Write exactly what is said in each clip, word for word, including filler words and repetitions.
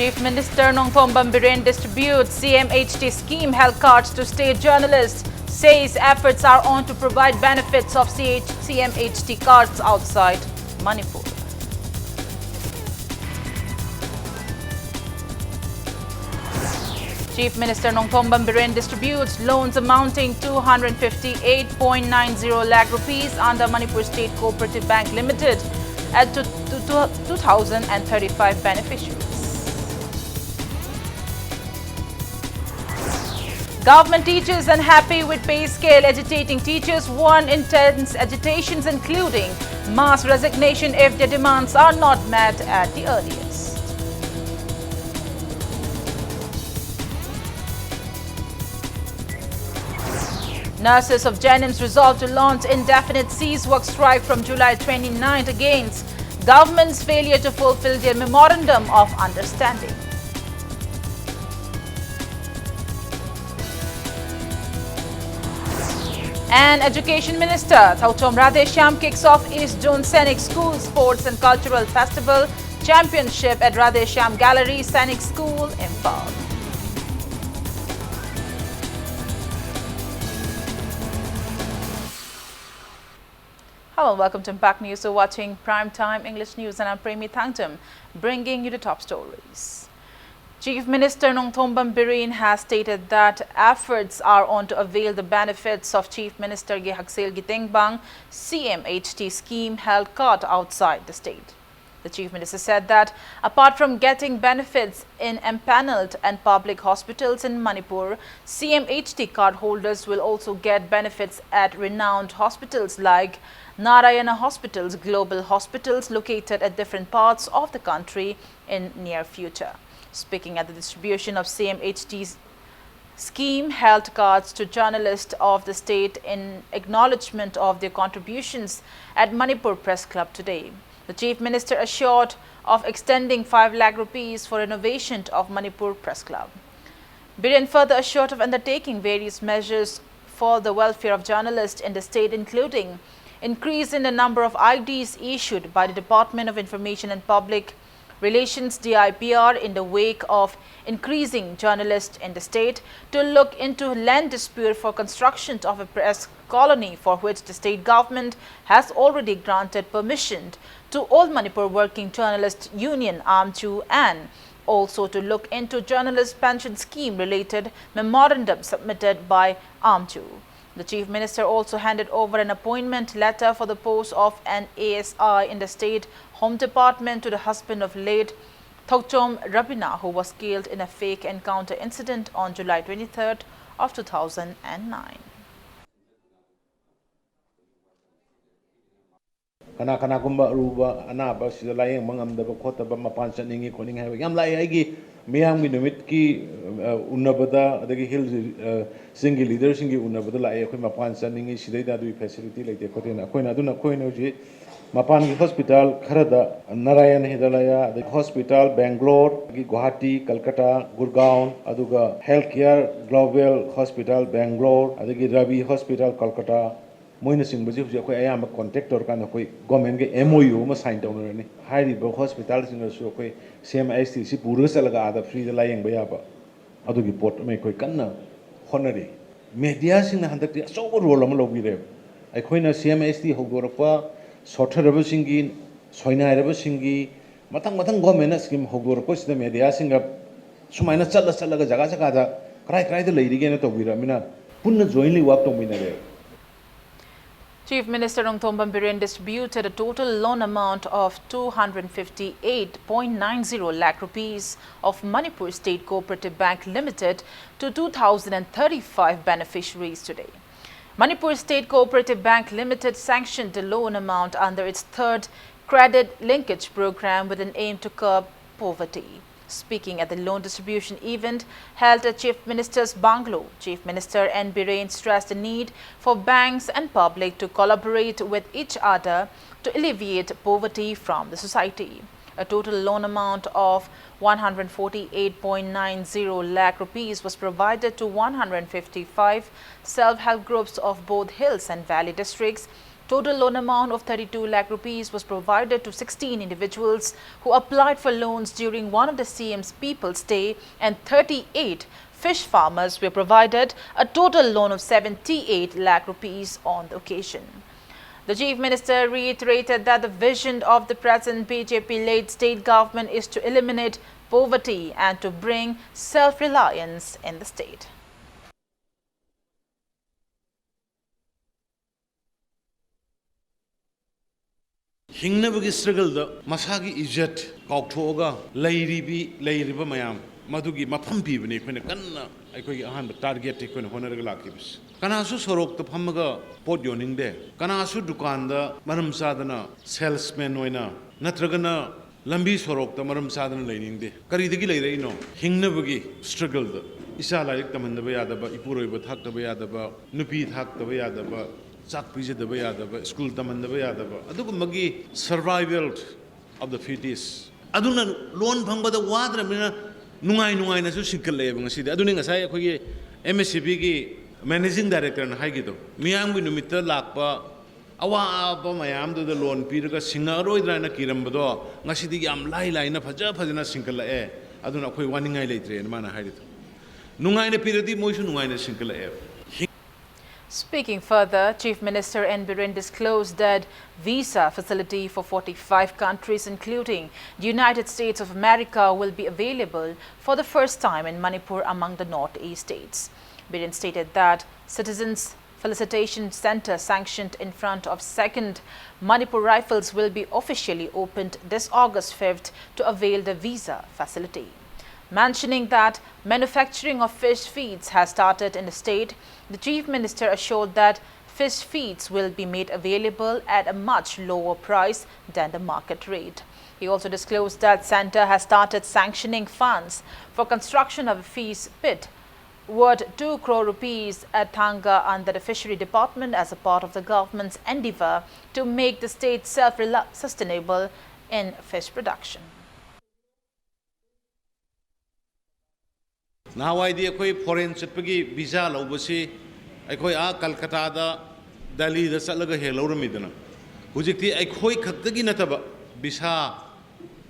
Chief Minister Nongthombam Biren distributes C M H T scheme health cards to state journalists, says efforts are on to provide benefits of C H C M H T cards outside Manipur. Chief Minister Nongthombam Biren distributes loans amounting two hundred fifty-eight point nine zero lakh rupees under Manipur State Cooperative Bank Limited at two, two, two thousand thirty-five beneficiaries. Government teachers unhappy with pay scale, agitating teachers warn intense agitations, including mass resignation if their demands are not met at the earliest. Nurses of JNIMS resolved to launch indefinite cease work strike from July twenty-ninth against government's failure to fulfill their memorandum of understanding. And Education Minister Thauchom Radheshyam kicks off East Zone Sainik School Sports and Cultural Festival Championship at Radheshyam Gallery, Sainik School, Imphal. Hello, welcome to Impact News. You're watching Prime Time English News, and I'm Premi Thangtam, bringing you the top stories. Chief Minister Nongthombam Biren has stated that efforts are on to avail the benefits of Chief Minister Ge Haikshiel Getengbang C M H T scheme health card outside the state. The Chief Minister said that apart from getting benefits in empaneled and public hospitals in Manipur, C M H T cardholders will also get benefits at renowned hospitals like Narayana Hospitals, global hospitals located at different parts of the country in near future. Speaking at the distribution of C M H T's scheme health cards to journalists of the state in acknowledgement of their contributions at Manipur Press Club today. The Chief Minister assured of extending five lakh rupees for renovation of Manipur Press Club. Biren further assured of undertaking various measures for the welfare of journalists in the state, including increase in the number of I Ds issued by the Department of Information and Public Relations D I P R in the wake of increasing journalists in the state to look into land dispute for construction of a press colony for which the state government has already granted permission to All Manipur Working Journalists Union, AMJU, and also to look into journalist pension scheme related memorandum submitted by AMJU. The Chief Minister also handed over an appointment letter for the post of an A S I in the State Home Department to the husband of late Thokchom Rabina, who was killed in a fake encounter incident on July twenty-third of two thousand nine. ꯀꯅꯥ ꯀꯅꯥꯒꯨꯝꯕ ꯑꯔꯨꯕ ꯑꯅꯥꯕ ꯁꯤꯗ ꯂꯥꯌꯦꯡꯕ ꯉꯝꯗꯕ ꯈꯣꯠꯇꯕ, ꯃꯄꯥꯟ ꯆꯠꯅꯤꯡꯉꯤ ꯈꯣꯠꯅꯤꯡꯉꯤ ꯍꯥꯏꯕ ꯌꯥꯝ ꯂꯥꯛꯑꯦ꯫ ꯑꯩꯒꯤ ꯃꯤꯌꯥꯝꯒꯤ ꯅꯨꯃꯤꯠꯀꯤ, ꯑ, ꯎꯅꯕꯗ, ꯑꯗꯒꯤ ꯍꯤꯜ, ꯑ, ꯆꯤꯡꯒꯤ ꯂꯤꯗꯔꯁꯤꯡꯒꯤ ꯎꯅꯕꯗ ꯂꯥꯛꯑꯦ, "ꯑꯩꯈꯣꯏ ꯃꯄꯥꯟ ꯆꯠꯅꯤꯡꯉꯤ, ꯁꯤꯗꯩꯗ ꯑꯗꯨꯒꯤ ꯐꯦꯁꯤꯂꯤꯇꯤ ꯂꯩꯇꯦ" ꯈꯣꯠꯇꯦꯅ꯫ ꯑꯩꯈꯣꯏꯅ, ꯑꯗꯨꯅ ꯑꯩꯈꯣꯏꯅ ꯍꯧꯖꯤꯛ ꯃꯄꯥꯟꯒꯤ ꯍꯣꯁꯄꯤꯇꯥꯜ ꯈꯔꯗ, ꯅꯥꯔꯥꯌꯟ ꯍ꯭ꯔꯤꯗꯌꯥꯂꯌꯥ, ꯑꯗꯒꯤ ꯍꯣꯁꯄꯤꯇꯥꯜ ꯕꯦꯡꯒ꯭ꯂꯣꯔ, ꯑꯗꯒꯤ ꯒꯨꯋꯥꯍꯥꯇꯤ, ꯀꯜꯀꯇꯥ, ꯒꯨꯔꯒꯥꯎꯟ, ꯑꯗꯨꯒ health care global hospital Bangalore, ꯑꯗꯒꯤ ꯔꯕꯤ ꯍꯣꯁꯄꯤꯇꯥꯜ ꯀꯜꯀꯇꯥ, ꯃꯣꯏꯅꯆꯤꯡꯕꯁꯤ ꯍꯧꯖꯤꯛ ꯑꯩꯈꯣꯏ ꯑꯌꯥꯝꯕ ꯀꯣꯟꯇꯦꯛ ꯇꯧꯔꯀꯥꯟꯗ ꯑꯩꯈꯣꯏ ꯒꯣꯔꯃꯦꯟꯒ ꯑꯦꯝ ꯑꯣ ꯌꯨ ꯑꯃ ꯁꯥꯏꯟ ꯇꯧꯅꯔꯅꯤ꯫ ꯍꯥꯏꯔꯤꯕ ꯍꯣꯁꯄꯤꯇꯥꯜꯁꯤꯡꯗꯁꯨ ꯑꯩꯈꯣꯏ ꯁꯤ ꯑꯦꯝ ꯑꯥꯏ ꯑꯦꯁ ꯇꯤ ꯁꯤ ꯄꯨꯔꯒ ꯆꯠꯂꯒ ꯑꯥꯗ ꯐ꯭ꯔꯤꯗ ꯂꯥꯌꯦꯡꯕ ꯌꯥꯕ ꯑꯗꯨꯒꯤ ꯄꯣꯠ ꯑꯃ ꯑꯩꯈꯣꯏ ꯀꯟꯅ ꯍꯣꯠꯅꯔꯤ꯫ ꯃꯦꯗꯤꯌꯥꯁꯤꯡꯅ ꯍꯟꯗꯛꯇꯤ ꯑꯆꯧꯕ ꯔꯣꯜ ꯑꯃ ꯂꯧꯕꯤꯔꯦꯕ꯫ ꯑꯩꯈꯣꯏꯅ ꯁꯤ ꯑꯦꯝ ꯑꯥꯏ ꯑꯦꯁ ꯇꯤ ꯍꯧꯗꯣꯔꯛꯄ, ꯁꯣꯠꯊꯔꯕꯁꯤꯡꯒꯤ, ꯁꯣꯏꯅꯥꯏꯔꯕꯁꯤꯡꯒꯤ, ꯃꯊꯪ ꯃꯊꯪ ꯒꯣꯔꯃꯦꯟꯅ ꯁ꯭ꯀꯤꯝ ꯍꯧꯗꯣꯔꯛꯄꯁꯤꯗ ꯃꯦꯗꯤꯌꯥꯁꯤꯡꯒ ꯁꯨꯃꯥꯏꯅ ꯆꯠꯂ ꯆꯠꯂꯒ ꯖꯒꯥ ꯖꯒꯥꯗ ꯀꯔꯥꯏ ꯀꯔꯥꯏꯗ ꯂꯩꯔꯤꯒꯦꯅ ꯇꯧꯕꯤꯔꯛꯑꯃꯤꯅ ꯄꯨꯟꯅ ꯖꯣꯏꯟꯂꯤ ꯋꯥꯛ ꯇꯧꯃꯤꯟꯅꯔꯦ꯫ Chief Minister Rongthombam Biren distributed a total loan amount of two hundred fifty-eight point nine zero lakh rupees of Manipur State Cooperative Bank Limited to two thousand and thirty-five beneficiaries today. Manipur State Cooperative Bank Limited sanctioned a loan amount under its third credit linkage program with an aim to curb poverty. Speaking at the loan distribution event held at Chief Minister's Bungalow, Chief Minister N Biren stressed the need for banks and public to collaborate with each other to alleviate poverty from the society. A total loan amount of one hundred forty-eight point nine zero lakh rupees was provided to one hundred fifty-five self-help groups of both hills and valley districts Total loan amount of thirty-two lakh rupees was provided to sixteen individuals who applied for loans during one of the C M's People's Day, and thirty-eight fish farmers were provided a total loan of seventy-eight lakh rupees on the occasion. The Chief Minister reiterated that the vision of the present B J P-led state government is to eliminate poverty and to bring self-reliance in the state. ꯍꯤꯡꯅꯕꯒꯤ ꯁ꯭ꯇ꯭ꯔꯒꯜꯗ ꯃꯁꯥꯒꯤ ꯏꯖꯠ ꯀꯥꯎꯊꯣꯛꯑꯒ ꯂꯩꯔꯤꯕꯤ ꯂꯩꯔꯤꯕ ꯃꯌꯥꯝ ꯃꯗꯨꯒꯤ ꯃꯐꯝ ꯄꯤꯕꯅꯤ ꯑꯩꯈꯣꯏꯅ ꯀꯟꯅ ꯑꯩꯈꯣꯏꯒꯤ ꯑꯍꯥꯟꯕ ꯇꯥꯔꯒꯦꯠꯇꯤ ꯑꯩꯈꯣꯏꯅ ꯍꯣꯠꯅꯔꯒ ꯂꯥꯛꯈꯤꯕꯁꯦ꯫ ꯀꯅꯥꯁꯨ ꯁꯣꯔꯣꯛꯇ ꯐꯝꯃꯒ ꯄꯣꯠ ꯌꯣꯟꯅꯤꯡꯗꯦ, ꯀꯅꯥꯁꯨ ꯗꯨꯀꯥꯟꯗ ꯃꯔꯝ ꯆꯥꯗꯅ ꯁꯦꯜꯁꯃꯦꯟ ꯑꯣꯏꯅ ꯅꯠꯇ꯭ꯔꯒꯅ ꯂꯝꯕꯤ ꯁꯣꯔꯣꯛꯇ ꯃꯔꯝ ꯆꯥꯗꯅ ꯂꯩꯅꯤꯡꯗꯦ꯫ ꯀꯔꯤꯗꯒꯤ ꯂꯩꯔꯛꯏꯅꯣ? ꯍꯤꯡꯅꯕꯒꯤ ꯁ꯭ꯇ꯭ꯔꯒꯜꯗ ꯏꯆꯥ ꯂꯥꯏꯔꯤꯛ ꯇꯝꯍꯟꯗꯕ ꯌꯥꯗꯕ, ꯏꯄꯨꯔꯣꯏꯕ ꯊꯥꯛꯇꯕ ꯌꯥꯗꯕ, ꯅꯨꯄꯤ ꯊꯥꯛꯇꯕ ꯌꯥꯗꯕ, ꯆꯥꯛ ꯄꯤꯖꯗꯕ ꯌꯥꯗꯕ, ꯁ꯭ꯀꯨꯜ ꯇꯝꯍꯟꯗꯕ ꯌꯥꯗꯕ, ꯑꯗꯨꯒꯨꯝꯕꯒꯤ survival of the fittest꯫ ꯑꯗꯨꯅ ꯂꯣꯟ ꯐꯪꯕꯗ ꯋꯥꯗ꯭ꯔꯕꯅꯤꯅ ꯅꯨꯡꯉꯥꯏ ꯅꯨꯡꯉꯥꯏꯅꯁꯨ ꯁꯤꯡꯀꯠꯂꯛꯑꯦꯕ ꯉꯁꯤꯗꯤ꯫ ꯑꯗꯨꯅꯤ ꯉꯁꯥꯏ ꯑꯩꯈꯣꯏꯒꯤ M S C B ꯒꯤ managing director ꯅ ꯍꯥꯏꯈꯤꯗꯣ, ꯃꯤꯌꯥꯝꯒꯤ ꯅꯨꯃꯤꯠꯇ ꯂꯥꯛꯄ ꯑꯋꯥꯕ ꯃꯌꯥꯝꯗꯨꯗ ꯂꯣꯟ ꯄꯤꯔꯒ ꯁꯤꯡꯉꯛꯑꯔꯣꯏꯗ꯭ꯔꯥ ꯍꯥꯏꯅ ꯀꯤꯔꯝꯕꯗꯣ ꯉꯁꯤꯗꯤ ꯌꯥꯝ ꯂꯥꯏ ꯂꯥꯏꯅ ꯐꯖ ꯐꯖꯅ ꯁꯤꯡꯀꯠꯂꯛꯑꯦ꯫ ꯑꯗꯨꯅ ꯑꯩꯈꯣꯏ ꯋꯥꯅꯤꯡꯉꯥꯏ ꯂꯩꯇ꯭ꯔꯦꯅ ꯃꯥꯅ ꯍꯥꯏꯔꯤꯗꯣ꯫ ꯅꯨꯡꯉꯥꯏꯅ ꯄꯤꯔꯗꯤ ꯃꯣꯏꯁꯨ ꯅꯨꯡꯉꯥꯏꯅ ꯁꯤꯡꯀꯠꯂꯛꯑꯦꯕ꯫ Speaking further, Chief Minister N Biren disclosed that visa facility for forty-five countries, including the United States of America, will be available for the first time in Manipur among the Northeast states. Biren stated that Citizens Felicitation Center sanctioned in front of Second Manipur Rifles will be officially opened this August fifth to avail the visa facility. Mentioning that manufacturing of fish feeds has started in the state, the Chief Minister assured that fish feeds will be made available at a much lower price than the market rate. He also disclosed that Center has started sanctioning funds for construction of a fish pit worth two crore rupees at Thanga under the Fishery Department as a part of the government's endeavor to make the state self-sustainable in fish production. ꯅꯍꯥꯟꯋꯥꯏꯗꯤ ꯑꯩꯈꯣꯏ foreign ꯆꯠꯄꯒꯤ visa ꯂꯧꯕꯁꯤ ꯑꯩꯈꯣꯏ ꯑꯥ ꯀꯜꯀꯇꯥꯗ ꯗꯦꯜꯂꯤꯗ ꯆꯠꯂꯒ ꯍꯦꯛ ꯂꯧꯔꯝꯃꯤꯗꯅ, ꯍꯧꯖꯤꯛꯇꯤ ꯑꯩꯈꯣꯏ ꯈꯛꯇꯒꯤ ꯅꯠꯇꯕ, ꯕꯤꯁꯥ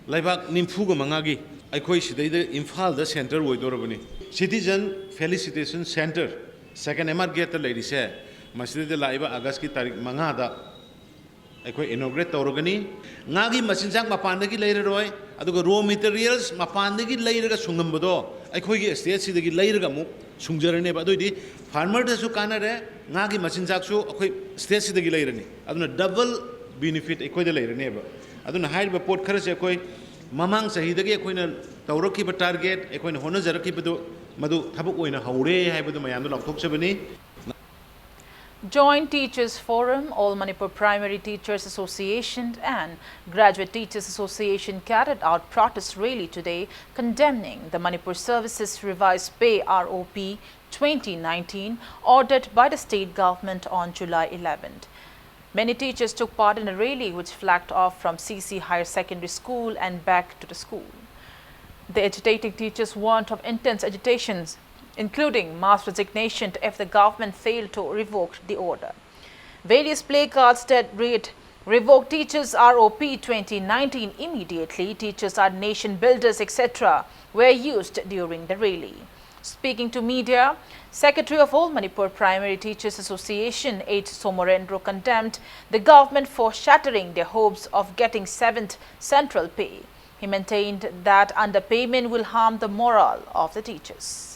ꯂꯩꯕꯥꯛ ꯅꯤꯐꯨꯒ ꯃꯉꯥꯒꯤ ꯑꯩꯈꯣꯏ ꯁꯤꯗꯩꯗ ꯏꯝꯐꯥꯜꯗ ꯁꯦꯟꯇꯔ ꯑꯣꯏꯗꯧꯔꯕꯅꯤ꯫ ꯁꯤꯇꯤꯖꯟ ꯐꯦꯂꯤꯁꯤꯇꯦꯁꯟ ꯁꯦꯟꯇꯔ, ꯁꯦꯀꯦꯟ ꯑꯦꯝ ꯑꯥꯔ ꯒꯦꯠꯇ ꯂꯩꯔꯤꯁꯦ, ꯃꯁꯤꯗꯩꯗ ꯂꯥꯛꯏꯕ ꯑꯥꯒꯁꯀꯤ ꯇꯥꯔꯤꯛ ꯃꯉꯥꯗ ꯑꯩꯈꯣꯏ ꯏꯅꯣꯒ꯭ꯔꯦꯠ ꯇꯧꯔꯒꯅꯤ꯫ ꯉꯥꯒꯤ ꯃꯆꯤꯟꯖꯥꯛ ꯃꯄꯥꯟꯗꯒꯤ ꯂꯩꯔꯔꯣꯏ, ꯑꯗꯨꯒ ꯔꯣ ꯃꯦꯇꯔꯤꯌꯦꯜꯁ ꯃꯄꯥꯟꯗꯒꯤ ꯂꯩꯔꯒ ꯁꯨꯡꯉꯝꯕꯗꯣ ꯑꯩꯈꯣꯏꯒꯤ ꯁ꯭ꯇꯦꯠꯁꯤꯗꯒꯤ ꯂꯩꯔꯒ ꯑꯃꯨꯛ ꯁꯨꯡꯖꯔꯅꯦꯕ꯫ ꯑꯗꯨꯑꯣꯏꯗꯤ ꯐꯥꯔꯃꯔꯗꯁꯨ ꯀꯥꯟꯅꯔꯦ, ꯉꯥꯒꯤ ꯃꯆꯤꯟꯖꯥꯛꯁꯨ ꯑꯩꯈꯣꯏ ꯁ꯭ꯇꯦꯠꯁꯤꯗꯒꯤ ꯂꯩꯔꯅꯤ꯫ ꯑꯗꯨꯅ ꯗꯕꯜ ꯕꯤꯅꯤꯐꯤꯠ ꯑꯩꯈꯣꯏꯗ ꯂꯩꯔꯅꯦꯕ꯫ ꯑꯗꯨꯅ ꯍꯥꯏꯔꯤꯕ ꯄꯣꯠ ꯈꯔꯁꯦ ꯑꯩꯈꯣꯏ ꯃꯃꯥꯡ ꯆꯍꯤꯗꯒꯤ ꯑꯩꯈꯣꯏꯅ ꯇꯧꯔꯛꯈꯤꯕ ꯇꯥꯔꯒꯦꯠ, ꯑꯩꯈꯣꯏꯅ ꯍꯣꯠꯅꯖꯔꯛꯈꯤꯕꯗꯣ, ꯃꯗꯨ ꯊꯕꯛ ꯑꯣꯏꯅ ꯍꯧꯔꯦ ꯍꯥꯏꯕꯗꯨ ꯃꯌꯥꯝꯗ ꯂꯥꯎꯊꯣꯛꯆꯕꯅꯤ꯫ Joint Teachers Forum, All Manipur Primary Teachers Association and Graduate Teachers Association carried out protest rally today condemning the Manipur Services Revised Pay, R O P, twenty nineteen, ordered by the state government on July eleventh. Many teachers took part in a rally which flagged off from C C Higher Secondary School and back to the school. The agitating teachers warned of intense agitations, including mass resignation if the government failed to revoke the order. Various placards that read, "Revoke Teachers R O P twenty nineteen immediately, Teachers are Nation Builders," et cetera were used during the rally. Speaking to media, Secretary of All Manipur Primary Teachers Association, H Somorendro, condemned the government for shattering their hopes of getting seventh central pay. He maintained that underpayment will harm the morale of the teachers.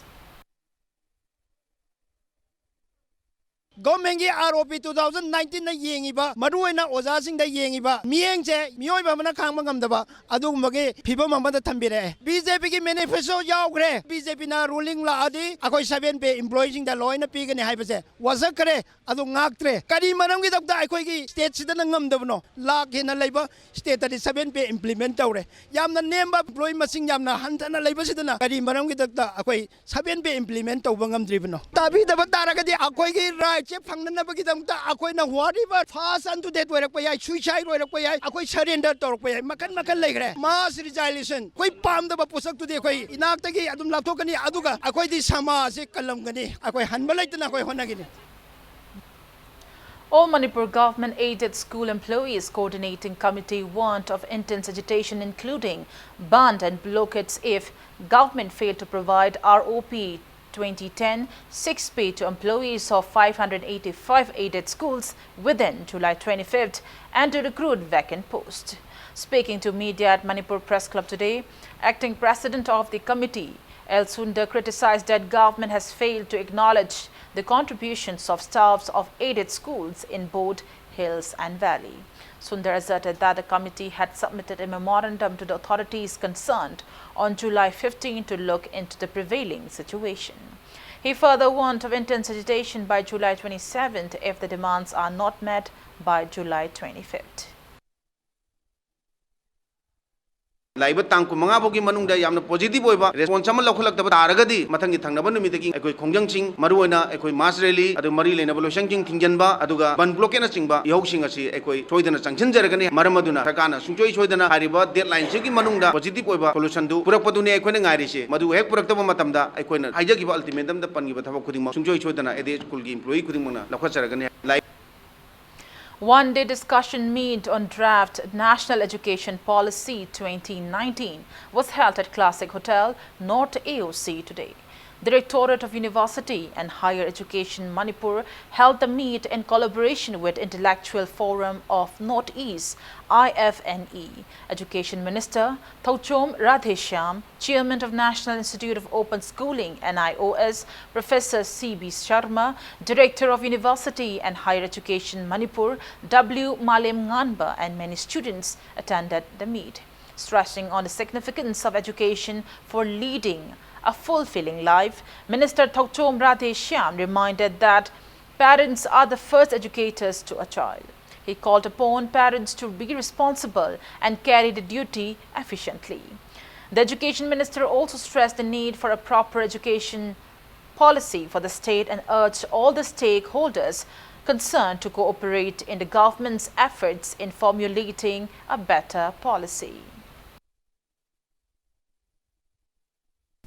ꯒꯣꯔꯃꯦꯟꯒꯤ R ꯑꯣ P two thousand ꯅꯥꯏꯟꯇꯤꯟꯗ ꯌꯦꯡꯉꯤꯕ, ꯃꯔꯨꯑꯣꯏꯅ ꯑꯣꯖꯥꯁꯤꯡꯗ ꯌꯦꯡꯉꯤꯕ ꯃꯤꯠꯌꯦꯡꯁꯦ ꯃꯤꯑꯣꯏꯕ ꯑꯃꯅ ꯈꯥꯡꯕ ꯉꯝꯗꯕ ꯑꯗꯨꯒꯨꯝꯕꯒꯤ ꯐꯤꯕꯝ ꯑꯃꯗ ꯊꯝꯕꯤꯔꯛꯑꯦ꯫ ꯕꯤ ꯖꯦ ꯄꯤꯒꯤ ꯃꯦꯅꯤꯐꯦꯁꯇꯣ ꯌꯥꯎꯈ꯭ꯔꯦ, ꯕꯤ ꯖꯦ ꯄꯤꯅ ꯔꯨꯂꯤꯡ ꯂꯥꯛꯑꯗꯤ ꯑꯩꯈꯣꯏ ꯁꯚꯦꯟ ꯄꯦ ꯏꯝꯄ꯭ꯂꯣꯌꯤꯁꯤꯡꯗ ꯂꯣꯏꯅ ꯄꯤꯒꯅꯤ ꯍꯥꯏꯕꯁꯦ ꯋꯥꯁꯛꯈ꯭ꯔꯦ꯫ ꯑꯗꯨ ꯉꯥꯛꯇ꯭ꯔꯦ꯫ ꯀꯔꯤ ꯃꯔꯝꯒꯤꯗꯃꯛꯇ ꯑꯩꯈꯣꯏꯒꯤ ꯁ꯭ꯇꯦꯠꯁꯤꯗꯅ ꯉꯝꯗꯕꯅꯣ? ꯂꯥꯛ ꯍꯦꯟꯅ ꯂꯩꯕ ꯁ꯭ꯇꯦꯠꯇꯗꯤ ꯁꯚꯦꯟ ꯄꯦ ꯏꯝꯄ꯭ꯂꯤꯃꯦꯟ ꯇꯧꯔꯦ꯫ ꯌꯥꯝꯅ ꯅꯦꯝꯕ ꯏꯝꯄ꯭ꯂꯣꯌꯤ ꯃꯁꯤꯡ ꯌꯥꯝꯅ ꯍꯟꯊꯅ ꯂꯩꯕꯁꯤꯗꯅ ꯀꯔꯤ ꯃꯔꯝꯒꯤꯗꯃꯛꯇ ꯑꯩꯈꯣꯏ ꯁꯚꯦꯟ ꯄꯦ ꯏꯝꯄ꯭ꯂꯤꯃꯦꯟ ꯇꯧꯕ ꯉꯝꯗ꯭ꯔꯤꯕꯅꯣ? ꯇꯥꯕꯤꯗꯕ ꯇꯥꯔꯒꯗꯤ ꯑꯩꯈꯣꯏꯒꯤ ꯔꯥꯏꯠꯁꯦ ꯐꯪꯅꯅꯕꯒꯤꯗꯃꯛꯇ ꯑꯩꯈꯣꯏꯅ ꯋꯥꯔꯤꯕ ꯐꯥꯁ ꯑꯟꯇꯨ ꯗꯦꯠ ꯑꯣꯏꯔꯛꯄ ꯌꯥꯏ, ꯁꯨꯏꯁꯥꯏꯗ ꯑꯣꯏꯔꯛꯄ ꯌꯥꯏ, ꯑꯩꯈꯣꯏ ꯁꯔꯦꯟꯗꯔ ꯇꯧꯔꯛꯄ ꯌꯥꯏ, ꯃꯈꯟ ꯃꯈꯟ ꯂꯩꯈ꯭ꯔꯦ꯫ ꯃꯥꯁ ꯔꯤꯖꯥꯏꯂꯦꯁꯟ, ꯑꯩꯈꯣꯏ ꯄꯥꯝꯗꯕ ꯄꯣꯠꯁꯛꯇꯨꯗꯤ ꯑꯩꯈꯣꯏ ꯏꯅꯥꯛꯇꯒꯤ ꯑꯗꯨꯝ ꯂꯥꯞꯊꯣꯛꯀꯅꯤ, ꯑꯗꯨꯒ ꯑꯩꯈꯣꯏꯗꯤ ꯁꯃꯥꯖꯁꯦ ꯀꯜꯂꯝꯒꯅꯤ, ꯑꯩꯈꯣꯏ ꯍꯟꯕ ꯂꯩꯇꯅ ꯑꯩꯈꯣꯏ ꯍꯣꯠꯅꯒꯅꯤ꯫ All Manipur government aided school employees coordinating committee warned of intense agitation, including bandh and blockades if government failed to provide R O P twenty ten six pay to employees of five hundred eighty-five aided schools within July twenty-fifth and to recruit vacant posts. Speaking to media at Manipur Press Club today, acting president of the committee, L Sundar criticized that government has failed to acknowledge the contributions of staffs of aided schools in both hills and valley. Sundar asserted that the committee had submitted a memorandum to the authorities concerned on July fifteenth to look into the prevailing situation. He further warned of intense agitation by July twenty-seventh if the demands are not met by July twenty-fifth. ꯂꯥꯛꯏꯕ ꯇꯥꯡ ꯀꯨꯟꯃꯉꯥ ꯐꯥꯎꯒꯤ ꯃꯅꯨꯡꯗ ꯌꯥꯝꯅ positive ꯑꯣꯏꯕ response ꯑꯃ ꯂꯧꯈꯠꯂꯛꯇꯕ ꯇꯥꯔꯒꯗꯤ, ꯃꯊꯪꯒꯤ ꯊꯪꯅꯕ ꯅꯨꯃꯤꯠꯇꯒꯤ ꯑꯩꯈꯣꯏ ꯈꯣꯡꯖꯪꯁꯤꯡ, ꯃꯔꯨꯑꯣꯏꯅ ꯑꯩꯈꯣꯏ ꯃꯥꯁ ꯔꯦꯂꯤ, ꯑꯗꯨ ꯃꯔꯤ ꯂꯩꯅꯕ ꯂꯣꯏꯁꯪꯁꯤꯡ ꯊꯤꯡꯖꯤꯟꯕ, ꯑꯗꯨꯒ ꯕꯟ ꯕ꯭ꯂꯣꯀꯦꯠꯅꯆꯤꯡꯕ ꯏꯍꯧꯁꯤꯡ ꯑꯁꯤ ꯑꯩꯈꯣꯏ ꯁꯣꯏꯗꯅ ꯆꯪꯁꯤꯟꯖꯔꯒꯅꯤ꯫ ꯃꯔꯝ ꯑꯗꯨꯅ ꯁꯔꯀꯥꯔꯅ ꯁꯨꯡꯁꯣꯏ ꯁꯣꯏꯗꯅ ꯍꯥꯏꯔꯤꯕ ꯗꯦꯗꯂꯥꯏꯟꯁꯤꯒꯤ ꯃꯅꯨꯡꯗ ꯄꯣꯖꯤꯇꯤꯚ ꯑꯣꯏꯕ ꯁꯣꯂꯨꯁꯟꯗꯨ ꯄꯨꯔꯛꯄꯗꯨꯅꯤ ꯑꯩꯈꯣꯏꯅ ꯉꯥꯏꯔꯤꯁꯦ꯫ ꯃꯗꯨ ꯍꯦꯛ ꯄꯨꯔꯛꯇꯕ ꯃꯇꯝꯗ ꯑꯩꯈꯣꯏꯅ ꯍꯥꯏꯖꯈꯤꯕ ꯑꯜꯇꯤꯃꯦꯇꯝꯗ ꯄꯟꯈꯤꯕ ꯊꯕꯛ ꯈꯨꯗꯤꯡꯃꯛ ꯁꯨꯡꯁꯣꯏ ꯁꯣꯏꯗꯅ ꯑꯦꯗꯦꯗ ꯁ꯭ꯀꯨꯜꯒꯤ ꯏꯝꯄ꯭ꯂꯣꯌꯤ ꯈꯨꯗꯤꯡꯃꯛꯅ ꯂꯧꯈꯠꯆꯔꯒꯅꯤ꯫ ꯂꯥꯏ- One-day discussion meet on draft National Education Policy twenty nineteen was held at Classic Hotel, North A O C today. Directorate of University and Higher Education Manipur held the meet in collaboration with Intellectual Forum of Northeast, I F N E, Education Minister Thouchom Radheshyam, Chairman of National Institute of Open Schooling, N I O S, Professor C B Sharma, Director of University and Higher Education Manipur, W Malem Nganba, and many students attended the meet. Stressing on the significance of education for leading a fulfilling life, Minister Thouchom Radheshyam reminded that parents are the first educators to a child. He called upon parents to be responsible and carry the duty efficiently. The education minister also stressed the need for a proper education policy for the state and urged all the stakeholders concerned to cooperate in the government's efforts in formulating a better policy.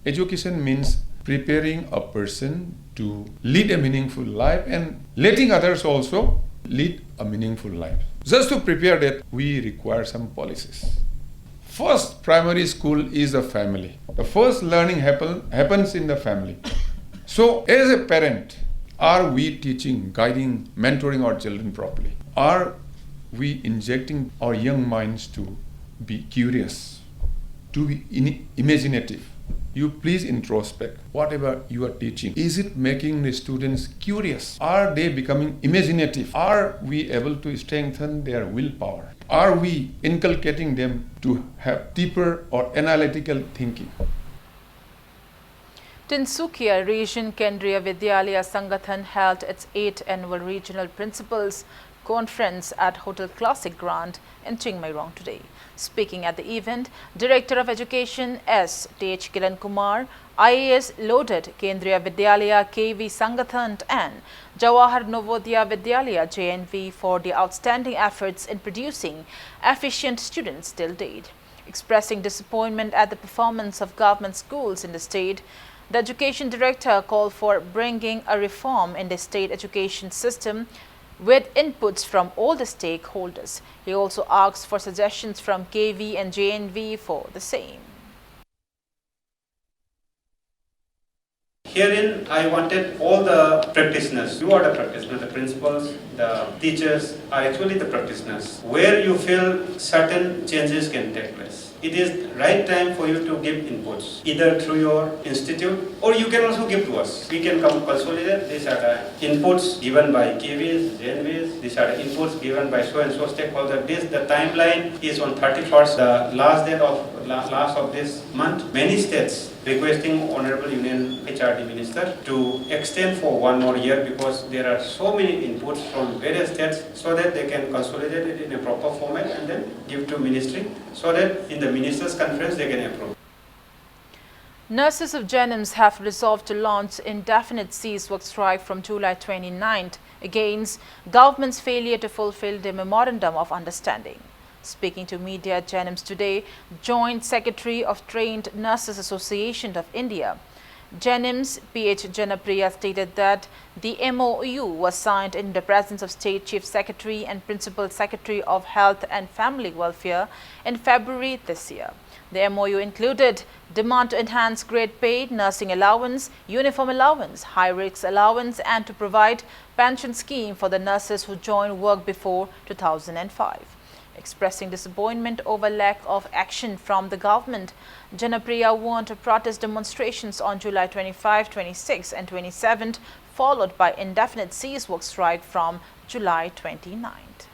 Education means preparing a person to lead a meaningful life and letting others also lead a meaningful life. Just to prepare that, we require some policies. First, primary school is a family. The first learning happen, happens in the family. So, as a parent, are we teaching, guiding, mentoring our children properly? Are we injecting our young minds to be curious, to be in- imaginative? You please introspect whatever you are teaching. Is it making the students curious? Are they becoming imaginative? Are we able to strengthen their willpower? Are we inculcating them to have deeper or analytical thinking? Tinsukia Region Kendriya Vidyalaya Sangathan held its eighth annual Regional Principals Conference at Hotel Classic Grand in Chingmeirong today. Speaking at the event, Director of Education S Tej Kiran Kumar, I A S lauded Kendriya Vidyalaya K V Sangathan and Jawahar Navodaya Vidyalaya J N V for the outstanding efforts in producing efficient students till date. Expressing disappointment at the performance of government schools in the state, the education director called for bringing a reform in the state education system with inputs from all the stakeholders. He also asked for suggestions from K V and J N V for the same. Herein, I wanted all the practitioners, you are the practitioners, the principals, the teachers are actually the practitioners. Where you feel certain changes can take place, it is right time for you to give inputs, either through your institute or you can also give to us. We can come consolidate. These are the inputs given by K Vs, J N Vs. These are the inputs given by so and so stakeholder. This, the timeline is on thirty-first, the last date of, la- last of this month. Many states requesting Honorable Union H R D Minister to extend for one more year because there are so many inputs from various states so that they can consolidate it in a proper format and then give to ministry so that in the ministers' conference they can approve. Nurses of JNIMS have resolved to launch indefinite cease work strike from July twenty-ninth against government's failure to fulfill the memorandum of understanding. Speaking to media at JNIMS today, Joint Secretary of Trained Nurses Association of India, JNIMS P H Janapriya stated that the M O U was signed in the presence of State Chief Secretary and Principal Secretary of Health and Family Welfare in February this year. The M O U included demand to enhance grade pay, nursing allowance, uniform allowance, high risk allowance, and to provide pension scheme for the nurses who joined work before two thousand five. Expressing disappointment over lack of action from the government, Janapriya warned protest demonstrations on July twenty-five, twenty-six, and twenty-seven, followed by indefinite cease work strike from July twenty-ninth.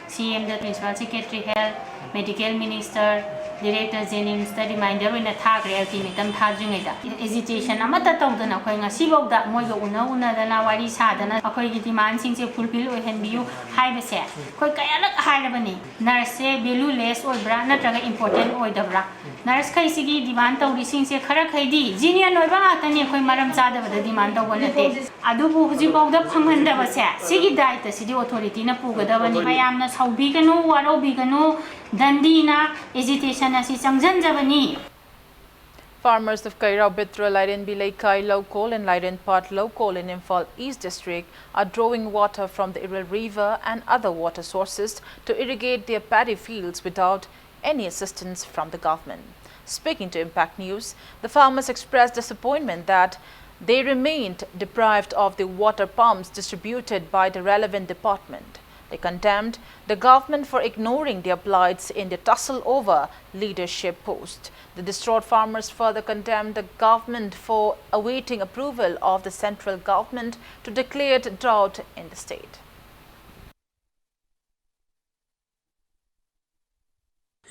C M the, Principal Secretary Health, Medical Minister, Director JNIMS ꯇ reminder ꯑꯣꯏꯅ ꯊꯥꯈ꯭ꯔꯦ, ultimatum ꯊꯥꯗ꯭ꯔꯤꯉꯩꯗ꯫ Agitation ꯑꯃꯠꯇ ꯇꯧꯗꯅ ꯑꯩꯈꯣꯏ ꯉꯁꯤꯐꯥꯎꯗ ꯃꯣꯏꯒ ꯎꯅ ꯎꯅꯗꯅ ꯋꯥꯔꯤ ꯁꯥꯗꯅ ꯑꯩꯈꯣꯏꯒꯤ demand ꯁꯤꯡꯁꯦ fulfill ꯑꯣꯏꯍꯟꯕꯤꯌꯨ ꯍꯥꯏꯕꯁꯦ ꯑꯩꯈꯣꯏ ꯀꯌꯥꯔꯛ ꯍꯥꯏꯔꯕꯅꯤ꯫ Nurse ꯁꯦ value less ꯑꯣꯏꯕ꯭ꯔꯥ ꯅꯠꯇ꯭ꯔꯒ important ꯑꯣꯏꯗꯕ꯭ꯔꯥ? Nurse ꯈꯩꯁꯤꯒꯤ demand ꯇꯧꯔꯤꯁꯤꯡꯁꯦ ꯈꯔꯈꯩꯗꯤ genuine ꯑꯣꯏꯕ ꯉꯥꯛꯇꯅꯤ, ꯑꯩꯈꯣꯏ ꯃꯔꯝ ꯆꯥꯗꯕꯗ demand ꯇꯧꯕ ꯅꯠꯇꯦ꯫ ꯑꯗꯨꯕꯨ ꯍꯧꯖꯤꯛꯐꯥꯎꯗ ꯐꯪꯍꯟꯗꯕꯁꯦ, ꯁꯤꯒꯤ ꯗꯥꯏꯇ ꯁꯤꯗꯤ authority ꯅ ꯄꯨꯒꯗꯕꯅꯤ꯫ ꯃꯌꯥꯝꯅ ꯁꯥꯎꯕꯤꯒꯅꯨ, ꯋꯥꯔꯧꯕꯤꯒꯅꯨ, ꯗꯟꯗꯤꯅ agitation ꯑꯁꯤ ꯆꯪꯁꯤꯟꯖꯕꯅꯤ꯫ Farmers of Kairao Bitra, Lairenbi Leikai Local and Lairenpat Local in Imphal East District are drawing water from the Iril River and other water sources to irrigate their paddy fields without any assistance from the government. Speaking to Impact News, the farmers expressed disappointment that they remained deprived of the water pumps distributed by the relevant department. They condemned the government for ignoring their plights in the tussle over leadership post. The distraught farmers further condemned the government for awaiting approval of the central government to declare drought in the state.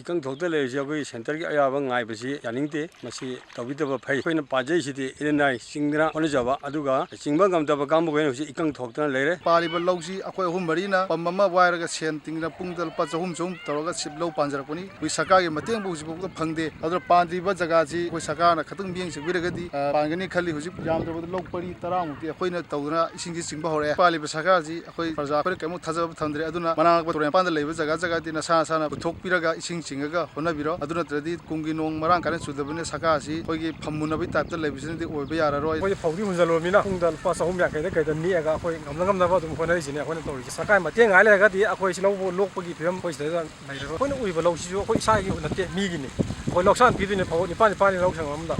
ꯏꯀꯪ ꯊꯣꯛꯇ ꯂꯩꯔꯤꯁꯦ ꯑꯩꯈꯣꯏꯒꯤ centre ꯒꯤ ꯑꯌꯥꯕ ꯉꯥꯏꯕꯁꯤ ꯌꯥꯅꯤꯡꯗꯦ꯫ ꯃꯁꯤ ꯇꯧꯕꯤꯗꯕ ꯐꯩ꯫ ꯑꯩꯈꯣꯏꯅ ꯄꯥꯖꯩꯁꯤꯗꯤ ꯏꯔꯟ ꯅꯥꯏ ꯆꯤꯡꯗꯅ ꯍꯣꯠꯅꯖꯕ, ꯑꯗꯨꯒ ꯆꯤꯡꯕ ꯉꯝꯗꯕ ꯀꯥꯡꯕꯨꯈꯩꯅ ꯍꯧꯖꯤꯛ ꯏꯀꯪ ꯊꯣꯛꯇꯅ ꯂꯩꯔꯦ꯫ ꯄꯥꯜꯂꯤꯕ ꯂꯧꯁꯤ ꯑꯩꯈꯣꯏ ꯑꯍꯨꯝ ꯃꯔꯤꯅ ꯄꯝ ꯑꯃ ꯋꯥꯏꯔꯒ ꯁꯦꯟ ꯇꯤꯡꯗꯅ ꯄꯨꯡꯗ ꯂꯨꯄꯥ ꯆꯍꯨꯝ ꯆꯍꯨꯝ ꯇꯧꯔꯒ ꯁꯤꯞ ꯂꯧ ꯄꯥꯟꯖꯔꯛꯄꯅꯤ꯫ ꯑꯩꯈꯣꯏ ꯁꯔꯀꯥꯔꯒꯤ ꯃꯇꯦꯡꯕꯨ ꯍꯧꯖꯤꯛꯐꯥꯎꯗ ꯐꯪꯗꯦ꯫ ꯑꯗꯨꯅ ꯄꯥꯟꯗ꯭ꯔꯤꯕ ꯖꯒꯥꯁꯤ ꯑꯩꯈꯣꯏ ꯁꯔꯀꯥꯔꯅ ꯈꯤꯇꯪ ꯃꯤꯠꯌꯦꯡ ꯆꯪꯕꯤꯔꯒꯗꯤ, ꯑ, ꯄꯥꯟꯒꯅꯤ ꯈꯜꯂꯤ꯫ ꯍꯧꯖꯤꯛ ꯌꯥꯝꯗ꯭ꯔꯕꯗ ꯂꯧ ꯄꯔꯤ ꯇꯔꯥꯃꯨꯛꯇꯤ ꯑꯩꯈꯣꯏꯅ ꯇꯧꯗꯅ ꯏꯁꯤꯡꯁꯤ ꯆꯤꯡꯕ ꯍꯧꯔꯛꯑꯦ꯫ ꯄꯥꯜꯂꯤꯕ ꯁꯔꯀꯥꯔꯁꯤ ꯑꯩꯈꯣꯏ ꯄ꯭ꯔꯖꯥ ꯑꯩꯈꯣꯏꯅ ꯀꯔꯤꯃꯨꯛ ꯊꯥꯖꯕ ꯊꯝꯗ꯭ꯔꯦ꯫ ꯑꯗꯨꯅ ꯃꯅꯥꯛ ꯅꯛꯄ ꯇꯨꯔꯦꯜ ꯃꯄꯥꯟꯗ ꯂꯩꯕ ꯖꯒꯥ ꯖꯒꯥꯗꯤ ꯅꯁꯥ ꯅꯁꯥꯅ ꯄꯨꯊꯣꯛꯄꯤꯔꯒ ꯏꯁꯤꯡ ꯁꯤꯡꯉꯒ ꯍꯣꯠꯅꯕꯤꯔꯣ꯫ ꯑꯗꯨ ꯅꯠꯇ꯭ꯔꯗꯤ ꯀꯨꯝꯒꯤ ꯅꯣꯡ ꯃꯔꯥꯡ ꯀꯥꯏꯅ ꯆꯨꯗꯕꯅꯤꯅ ꯁꯔꯀꯥꯔ ꯑꯁꯤ ꯑꯩꯈꯣꯏꯒꯤ ꯐꯝ ꯃꯨꯟꯅꯕꯒꯤ ꯇꯥꯏꯞꯇ ꯂꯩꯕꯁꯤꯅꯗꯤ ꯑꯣꯏꯕ ꯌꯥꯔꯔꯣꯏ꯫ ꯑꯩꯈꯣꯏꯗꯤ ꯐꯧꯗꯤ ꯍꯨꯟꯖꯜꯂꯨꯔꯃꯤꯅ ꯄꯨꯡꯗ ꯂꯨꯄꯥ ꯆꯍꯨꯝ ꯌꯥꯡꯈꯩꯗ ꯀꯩꯗ ꯅꯦꯛꯑꯒ ꯑꯩꯈꯣꯏ ꯉꯝꯅ ꯉꯝꯅꯕ ꯑꯗꯨꯝ ꯍꯣꯠꯅꯔꯤꯁꯤꯅꯦ ꯑꯩꯈꯣꯏꯅ ꯇꯧꯔꯤꯁꯦ꯫ ꯁꯔꯀꯥꯔꯒꯤ ꯃꯇꯦꯡ ꯉꯥꯏ ꯂꯩꯔꯒꯗꯤ ꯑꯩꯈꯣꯏ ꯁꯤ ꯂꯧ ꯂꯣꯛꯄꯒꯤ ꯐꯤꯕꯝ ꯑꯩꯈꯣꯏ ꯁꯤꯗꯩꯗ ꯂꯩꯔꯔꯣꯏ꯫ ꯑꯩꯈꯣꯏꯅ ꯎꯔꯤꯕ ꯂꯧꯁꯤꯁꯨ ꯑꯩꯈꯣꯏ ꯏꯁꯥꯒꯤ ꯅꯠꯇꯦ, ꯃꯤꯒꯤꯅꯤ꯫ ꯑꯩꯈꯣꯏ ꯂꯧꯁꯥꯟ ꯄꯤꯗꯣꯏꯅꯦ ꯐꯧ ꯅꯤꯄꯥꯟ ꯅꯤꯄꯥꯟꯅꯤ ꯂꯧ ꯁꯪꯉꯝ ꯑꯃꯗ꯫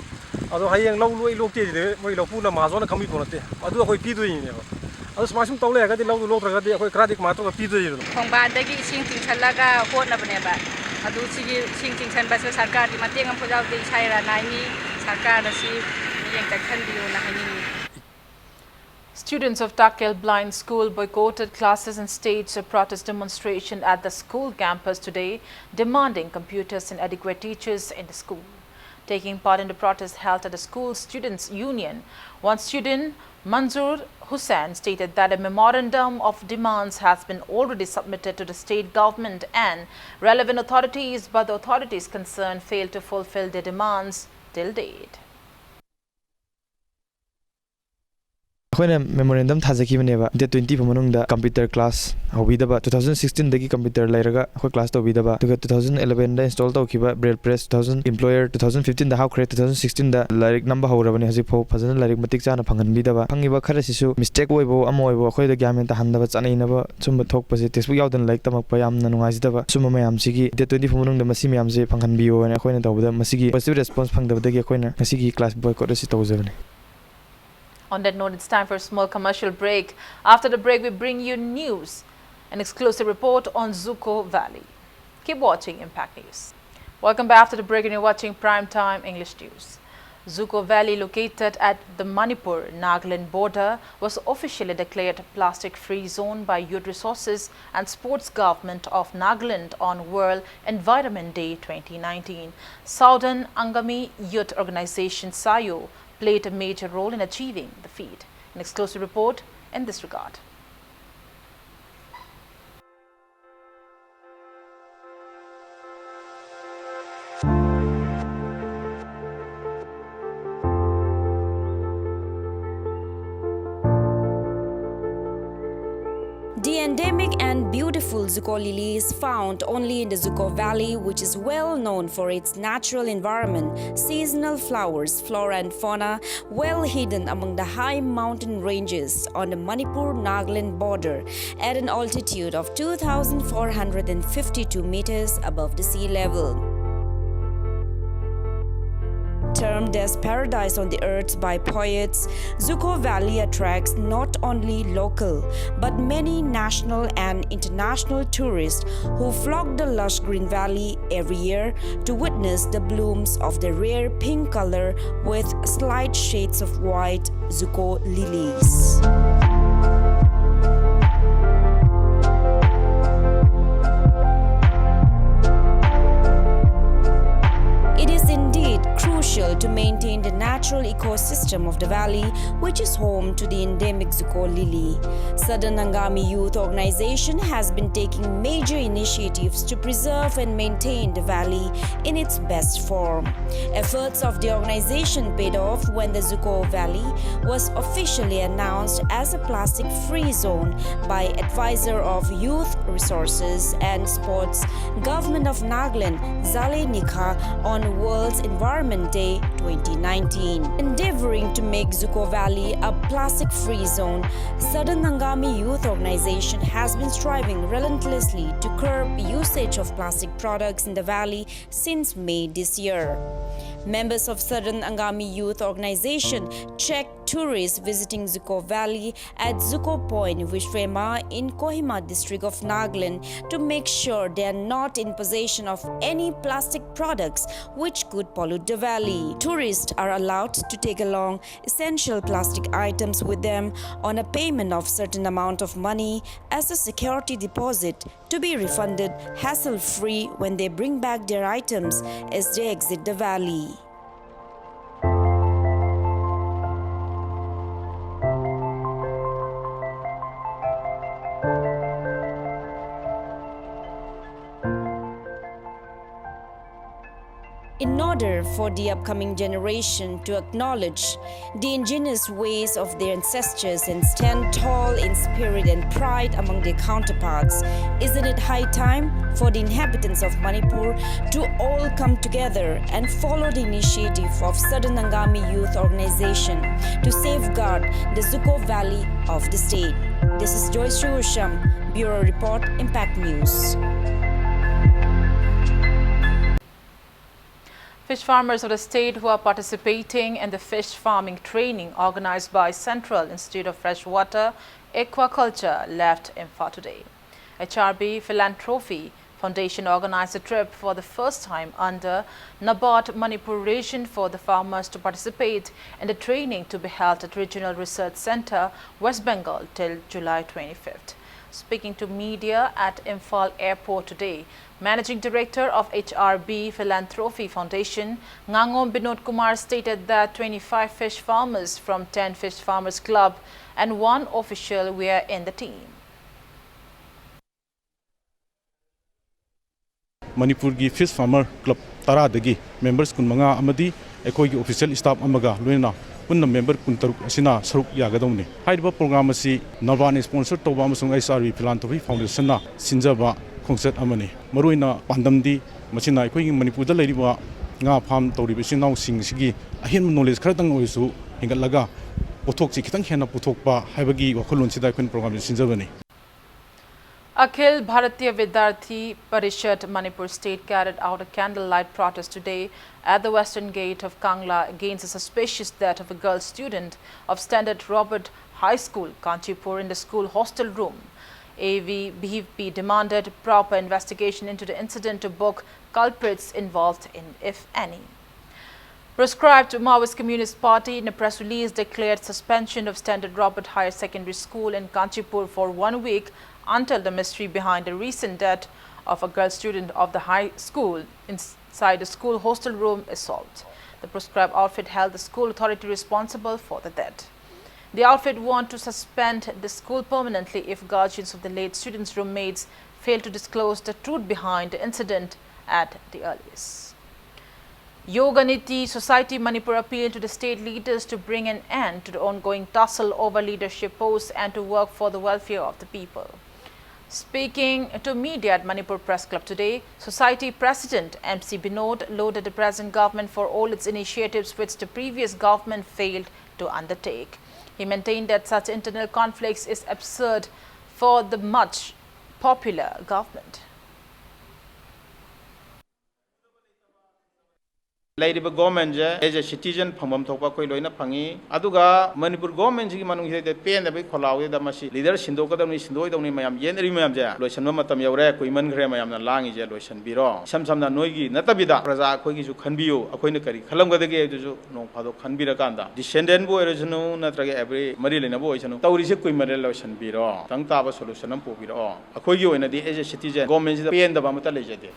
ꯑꯗꯣ ꯍꯌꯦꯡ ꯂꯧ ꯂꯣꯏ ꯂꯣꯛꯇꯦ ꯁꯤꯗꯤ ꯃꯣꯏ ꯂꯧꯄꯨꯅ ꯃꯍꯥꯖꯣꯟꯅ ꯈꯪꯕꯤꯄꯣꯠ ꯅꯠꯇꯦ꯫ ꯑꯗꯨ ꯑꯩꯈꯣꯏ ꯄꯤꯗꯣꯏꯅꯦꯕ꯫ ꯑꯗꯣ ꯁꯨꯃꯥꯏ ꯁꯨꯝ ꯇꯧ ꯂꯩꯔꯒꯗꯤ ꯂꯧꯗꯨ ꯂꯣꯛꯇ꯭ꯔꯒꯗꯤ ꯑꯩꯈꯣꯏ ꯀꯗꯥꯏꯗꯒꯤ ꯀꯃꯥꯏꯅ ꯇꯧꯔꯒ ꯄꯤꯗꯣꯏꯅꯣ? ꯈꯣꯡꯕꯥꯟꯗꯒꯤ ꯏꯁꯤꯡ ꯆꯤꯡꯁꯜꯂꯒ ꯍꯣꯠꯅꯕꯅꯦꯕ꯫ ꯑꯗꯨ ꯁꯤꯒꯤ ꯏꯁꯤꯡ ꯆꯤꯡꯁꯟꯕꯁꯦ ꯁꯔꯀꯥꯔꯗꯤ ꯃꯇꯦꯡ ꯑꯃꯐꯥꯎ ꯌꯥꯎꯗꯦ, ꯏꯁꯥ ꯏꯔꯥꯟ ꯅꯥꯏꯅꯤ꯫ ꯁꯔꯀꯥꯔꯅ ꯁꯤ ꯃꯤꯠꯌꯦꯡ ꯆꯪꯁꯟꯕꯤꯌꯨꯅ ꯍꯥꯏꯅꯤꯡꯉꯤ꯫ Students of Takel Blind School boycotted classes and staged a protest demonstration at the school campus today, demanding computers and adequate teachers in the school. Taking part in the protest held at the school students' union, one student, Manzoor Hussain, stated that a memorandum of demands has been already submitted to the state government and relevant authorities, but the authorities concerned failed to fulfill their demands till date. ꯑꯩꯈꯣꯏꯅ memorandum ꯊꯥꯖꯈꯤꯕꯅꯦꯕ, date twenty ꯐꯥꯎ ꯃꯅꯨꯡꯗ computer class ꯍꯧꯕꯤꯗꯕ, two thousand sixteen ꯗꯒꯤ computer ꯂꯩꯔꯒ ꯑꯩꯈꯣꯏ class ꯇꯧꯕꯤꯗꯕ, ꯑꯗꯨꯒ two thousand eleven ꯗ install ꯇꯧꯈꯤꯕ braille press, two thousand employer, two thousand fifteen ꯗ ꯍꯥꯞꯈ꯭ꯔꯦ, two thousand sixteen ꯗ ꯂꯥꯏꯔꯤꯛ ꯅꯝꯕ ꯍꯧꯔꯕꯅꯤ, ꯍꯧꯖꯤꯛꯐꯥꯎ ꯐꯖꯅ ꯂꯥꯏꯔꯤꯛ ꯃꯇꯤꯛ ꯆꯥꯅ ꯐꯪꯍꯟꯕꯤꯗꯕ, ꯐꯪꯉꯤꯕ ꯈꯔꯁꯤꯁꯨ mistake ꯑꯣꯏꯕ ꯑꯃ ꯑꯣꯏꯕ ꯑꯩꯈꯣꯏꯗ ꯒ꯭ꯌꯥꯟ ꯃꯦꯟ ꯇꯥꯍꯟꯗꯕ, ꯆꯥꯅꯩꯅꯕ ꯁꯨꯝꯕ ꯊꯣꯛꯄꯁꯦ, textbook ꯌꯥꯎꯗꯅ ꯂꯥꯏꯔꯤꯛ ꯇꯝꯃꯛꯄ ꯌꯥꯝꯅ ꯅꯨꯡꯉꯥꯏꯖꯗꯕ, ꯁꯨꯝꯕ ꯃꯌꯥꯝꯁꯤꯒꯤ date twenty ꯐꯥꯎ ꯃꯅꯨꯡꯗ ꯃꯁꯤ ꯃꯌꯥꯝꯁꯦ ꯐꯪꯍꯟꯕꯤꯌꯣ ꯍꯥꯏꯅ ꯑꯩꯈꯣꯏꯅ ꯇꯧꯕꯗ ꯃꯁꯤꯒꯤ positive response ꯐꯪꯗꯕꯗꯒꯤ ꯑꯩꯈꯣꯏꯅ ꯉꯁꯤꯒꯤ class boycott ꯑꯁꯤ ꯇꯧꯖꯕꯅꯤ꯫ On that note, it's time for a small commercial break. After the break, we bring you news, an exclusive report on Zuko Valley. Keep watching Impact News. Welcome back after the break, and you're watching Prime Time English News. Zuko Valley, located at the Manipur-Nagaland border, was officially declared plastic-free zone by Youth Resources and Sports Government of Nagaland on World Environment Day twenty nineteen. Southern Angami Youth Organization, SAYO, played a major role in achieving the feat. An exclusive report in this regard. D and Endemic and beautiful Zuko lily is found only in the Zuko Valley, which is well known for its natural environment, seasonal flowers, flora and fauna, well hidden among the high mountain ranges on the Manipur-Nagaland border at an altitude of two thousand four hundred fifty-two meters above the sea level. Termed as paradise on the earth by poets, Zuko Valley attracts not only local but many national and international tourists who flock the lush green valley every year to witness the blooms of the rare pink color with slight shades of white, Zuko lilies. It is indeed crucial to maintain the natural ecosystem of the valley, which is home to the endemic Zuko lily. Southern Angami Youth Organization has been taking major initiatives to preserve and maintain the valley in its best form. Efforts of the organization paid off when the Zuko Valley was officially announced as a plastic-free zone by Advisor of Youth Resources and Sports, Government of Nagaland, Zale Nikha, on World's Environment Day twenty nineteen. Endeavoring to make Zuko Valley a plastic-free zone, Southern Angami Youth Organization has been striving relentlessly to curb usage of plastic products in the valley since May this year. Members of Southern Angami Youth Organization check tourists visiting Zuko Valley at Zuko Point, Vishwema, in Kohima district of Nagaland, to make sure they are not in possession of any plastic products which could pollute the valley. Tourists are allowed to take along essential plastic items with them on a payment of certain amount of money as a security deposit to be refunded hassle-free when they bring back their items as they exit the valley. In order for the upcoming generation to acknowledge the indigenous ways of their ancestors and stand tall in spirit and pride among their counterparts, isn't it high time for the inhabitants of Manipur to all come together and follow the initiative of Southern Angami Youth Organization to safeguard the Zuko Valley of the state? This is Joyce Shusham, Bureau Report, Impact News. Fish farmers of the state who are participating in the fish farming training organized by Central Institute of Freshwater Aquaculture left Imphal today. H R B Philanthropy Foundation organized a trip for the first time under NABARD Manipur region for the farmers to participate in the training to be held at Regional Research Center, West Bengal till July twenty-fifth. Speaking to media at Imphal Airport today, Managing Director of H R B Philanthropy Foundation, Ngangom Binod Kumar, stated that twenty-five fish farmers from ten Fish Farmers Club and one official were in the team. ꯃꯅꯤꯄꯨꯔꯒꯤ fees farmer club ꯇꯔꯥꯗꯒꯤ members ꯀꯨꯟꯃꯉꯥ ꯑꯃꯗꯤ ꯑꯩꯈꯣꯏꯒꯤ official staff ꯑꯃꯒ ꯂꯣꯏꯅꯅ ꯄꯨꯟꯅ member ꯀꯨꯟꯇꯔꯨꯛ ꯑꯁꯤꯅ ꯁꯔꯨꯛ ꯌꯥꯒꯗꯧꯕꯅꯤ꯫ ꯍꯥꯏꯔꯤꯕ ꯄ꯭ꯔꯣꯒ꯭ꯔꯥꯝ ꯑꯁꯤ ꯅꯕꯥꯔꯗꯅ ꯁ꯭ꯄꯣꯟꯁꯔ ꯇꯧꯕ ꯑꯃꯁꯨꯡ H R B Philanthropy Foundation ꯅ ꯁꯤꯟꯖꯕ ꯈꯣꯡꯆꯠ ꯑꯃꯅꯤ꯫ ꯃꯔꯨꯑꯣꯏꯅ ꯄꯥꯟꯗꯝꯗꯤ ꯃꯁꯤꯅ ꯑꯩꯈꯣꯏꯒꯤ ꯃꯅꯤꯄꯨꯔꯗ ꯂꯩꯔꯤꯕ ꯉꯥ ꯐꯥꯔꯝ ꯇꯧꯔꯤꯕ ꯏꯆꯤꯟ ꯏꯅꯥꯎꯁꯤꯡ ꯑꯁꯤꯒꯤ ꯑꯍꯦꯟꯕ ꯅꯣꯂꯦꯖ ꯈꯔꯇꯪ ꯑꯣꯏꯔꯁꯨ ꯍꯦꯟꯒꯠꯂꯒ ꯄꯣꯠꯊꯣꯛꯁꯤ ꯈꯤꯇꯪ ꯍꯦꯟꯅ ꯄꯨꯊꯣꯛꯄ ꯍꯥꯏꯕꯒꯤ ꯋꯥꯈꯜꯂꯣꯟꯁꯤꯗ ꯑꯩꯈꯣꯏꯅ ꯄ꯭ꯔꯣꯒ꯭ꯔꯥꯝꯁꯤ ꯁꯤꯟꯖꯕꯅꯤ꯫ Akhil Bharatiya Vidyarthi Parishad Manipur State carried out a candlelight protest today at the western gate of Kangla against the suspicious death of a girl student of Standard Robert High School, Kanchipur, in the school hostel room. A V B P demanded proper investigation into the incident to book culprits involved in, if any. Proscribed Maoist Communist Party, in a press release, declared suspension of Standard Robert Higher Secondary School in Kanchipur for one week until the mystery behind the recent death of a girl student of the high school inside a school hostel room is solved. The proscribed outfit held the school authority responsible for the death. The outfit want to suspend the school permanently if guardians of the late student's roommates fail to disclose the truth behind the incident at the earliest. Yoga Niti Society Manipur appealed to the state leaders to bring an end to the ongoing tussle over leadership posts and to work for the welfare of the people. Speaking to media at Manipur Press Club today, Society President M C Binod lauded the present government for all its initiatives which the previous government failed to undertake. He maintained that such internal conflicts is absurd for the much popular government. ꯂꯩꯔꯤꯕ ꯒꯣꯔꯃꯦꯟꯁꯦ as a citizen ꯐꯪꯐꯝ ꯊꯣꯛꯄ ꯑꯩꯈꯣꯏ ꯂꯣꯏꯅ ꯐꯪꯉꯤ꯫ ꯑꯗꯨꯒ ꯃꯅꯤꯄꯨꯔ ꯒꯣꯔꯃꯦꯟꯁꯤꯒꯤ ꯃꯅꯨꯡꯁꯤꯗ ꯄꯦꯟꯗꯕꯒꯤ ꯈꯣꯜꯂꯥꯎꯁꯤꯗ ꯃꯁꯤ leader ꯁꯤꯟꯗꯣꯛꯀꯗꯕꯅꯤ, ꯁꯤꯟꯗꯣꯛꯑꯣꯏꯗꯧꯅꯤ ꯃꯌꯥꯝ ꯌꯦꯠꯅꯔꯤ ꯃꯌꯥꯝꯁꯦ ꯂꯣꯏꯁꯤꯟꯕ ꯃꯇꯝ ꯌꯧꯔꯦ꯫ ꯀꯨꯏꯃꯟꯈ꯭ꯔꯦ ꯃꯌꯥꯝꯅ ꯂꯥꯡꯉꯤꯁꯦ, ꯂꯣꯏꯁꯤꯟꯕꯤꯔꯣ꯫ ꯏꯁꯝ ꯁꯝꯅ ꯅꯣꯏꯒꯤ ꯅꯠꯇꯕꯤꯗ ꯄ꯭ꯔꯖꯥ ꯑꯩꯈꯣꯏꯒꯤꯁꯨ ꯈꯟꯕꯤꯌꯨ꯫ ꯑꯩꯈꯣꯏꯅ ꯀꯔꯤ ꯈꯜꯂꯝꯒꯗꯒꯦ ꯍꯥꯏꯕꯗꯨꯁꯨ ꯅꯣꯡ ꯐꯥꯗꯣꯛ ꯈꯟꯕꯤꯔꯀꯥꯟꯗ, ꯗꯤꯁꯦꯟꯗꯦꯟꯕꯨ ꯑꯣꯏꯔꯁꯅꯨ ꯅꯠꯇ꯭ꯔꯒ ꯑꯦꯕ꯭ꯔꯤ ꯃꯔꯤ ꯂꯩꯅꯕ ꯑꯣꯏꯁꯅꯨ, ꯇꯧꯔꯤꯁꯦ ꯀꯨꯏꯃꯟꯂꯦ, ꯂꯣꯏꯁꯤꯟꯕꯤꯔꯣ꯫ ꯈꯤꯇꯪ ꯇꯥꯕ ꯁꯣꯂꯨꯁꯟ ꯑꯃ ꯄꯨꯕꯤꯔꯛꯑꯣ꯫ ꯑꯩꯈꯣꯏꯒꯤ ꯑꯣꯏꯅꯗꯤ ꯑꯦꯖ ꯑꯦ ꯁꯤꯇꯤꯖꯟ ꯒꯣꯔꯃꯦꯟꯁꯤꯗ ꯄꯦꯟꯗꯕ ꯑꯃꯠꯇ ꯂꯩꯖꯗꯦ꯫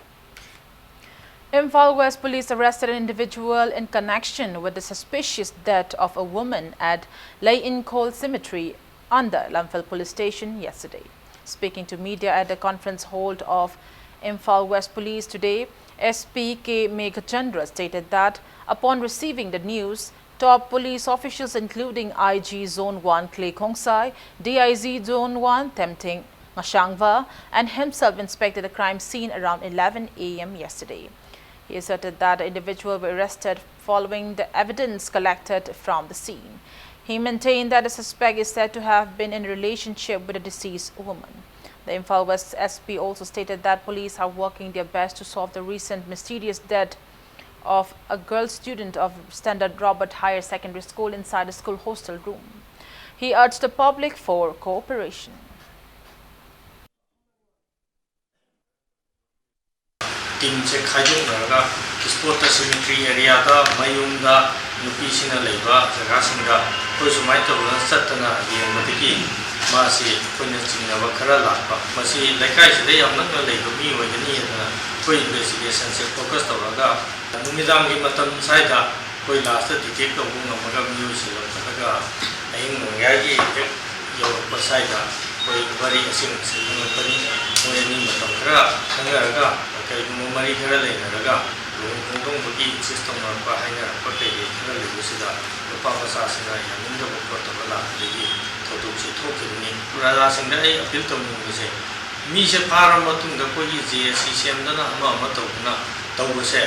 Imphal West Police arrested an individual in connection with the suspicious death of a woman at Lei Inkhol Cemetery under Lamphel Police Station yesterday. Speaking to media at the conference hall of Imphal West Police today, S P K Meghachandra stated that upon receiving the news, top police officials including I G Zone one Clay Khongsai, D I Z Zone one Themthing Ngashangva, and himself inspected the crime scene around eleven a m yesterday. He asserted that the individual were arrested following the evidence collected from the scene. He maintained that the suspect is said to have been in relationship with the deceased woman. The Imphal West S P also stated that police are working their best to solve the recent mysterious death of a girl student of Standard Robert Higher Secondary School inside the school hostel room. He urged the public for cooperation. ꯇꯤꯝꯁꯦ ꯈꯥꯏꯗꯣꯛꯅꯔꯒ ꯏꯁꯄꯣꯠꯇ cemetery ꯑꯦꯔꯤꯌꯥꯗ ꯃꯌꯨꯝꯗ ꯅꯨꯄꯤꯁꯤꯡꯅ ꯂꯩꯕ ꯖꯒꯥꯁꯤꯡꯗ ꯑꯩꯈꯣꯏ ꯁꯨꯃꯥꯏꯅ ꯇꯧꯗꯅ ꯆꯠꯇꯅ ꯌꯦꯡꯕꯗꯒꯤ ꯃꯥꯁꯤ ꯑꯩꯈꯣꯏꯅ ꯆꯤꯡꯅꯕ ꯈꯔ ꯂꯥꯛꯄ꯫ ꯃꯁꯤ ꯂꯩꯀꯥꯏꯁꯤꯗ ꯌꯥꯝ ꯅꯛꯅ ꯂꯩꯕ ꯃꯤ ꯑꯣꯏꯒꯅꯤ ꯍꯥꯏꯗꯅ ꯑꯩꯈꯣꯏ ꯏꯟꯚꯦꯁꯇꯤꯒꯦꯁꯟꯁꯦ ꯐꯣꯀꯁ ꯇꯧꯔꯒ ꯅꯨꯃꯤꯗꯥꯡꯒꯤ ꯃꯇꯝ ꯁ꯭ꯋꯥꯏꯗ ꯑꯩꯈꯣꯏ ꯂꯥꯁꯇ ꯗꯤꯇꯦꯛ ꯇꯧꯕ ꯉꯝꯃꯒ ꯃꯤꯑꯣꯏ ꯁꯤꯜꯂꯛꯄꯗꯒ ꯑꯍꯤꯡ ꯅꯣꯡꯌꯥꯏꯒꯤ ꯍꯦꯛ ꯌꯧꯔꯛꯄ ꯁ꯭ꯋꯥꯏꯗ ꯑꯩꯈꯣꯏ ꯋꯥꯔꯤ ꯑꯁꯦꯡꯕꯁꯤ ꯈꯪꯂꯛꯄꯅꯤ꯫ ꯃꯣꯏ ꯑꯅꯤ ꯃꯇꯝ ꯈꯔ ꯈꯪꯅꯔꯒ ꯀꯔꯤꯒꯨꯝꯕ ꯃꯔꯤ ꯈꯔ ꯂꯩꯅꯔꯒ ꯂꯨꯍꯣꯡ ꯈꯣꯡꯗꯣꯡꯕꯒꯤ ꯏꯟꯁꯤꯁ ꯇꯧꯅꯔꯛꯄ, ꯍꯥꯏꯅꯔꯛꯄ ꯀꯩꯀꯩ ꯈꯔ ꯂꯩꯕꯁꯤꯗ ꯅꯨꯄꯥ ꯃꯆꯥꯁꯤꯡꯅ ꯌꯥꯅꯤꯡꯗꯕ ꯈꯣꯠꯇꯕ ꯂꯥꯛꯄꯗꯒꯤ ꯊꯧꯗꯣꯛꯁꯦ ꯊꯣꯛꯈꯤꯕꯅꯤ꯫ ꯄ꯭ꯔꯖꯥꯁꯤꯡꯗ ꯑꯩ ꯑꯄꯤꯜ ꯇꯧꯅꯤꯡꯕꯁꯦ, ꯃꯤꯁꯦ ꯐꯥꯔꯕ ꯃꯇꯨꯡꯗ ꯑꯩꯈꯣꯏꯒꯤ ꯖꯦ ꯑꯦꯁ ꯁꯤ ꯁꯦꯝꯗꯅ ꯑꯃ ꯑꯃ ꯇꯧꯗꯅ ꯇꯧꯕꯁꯦ,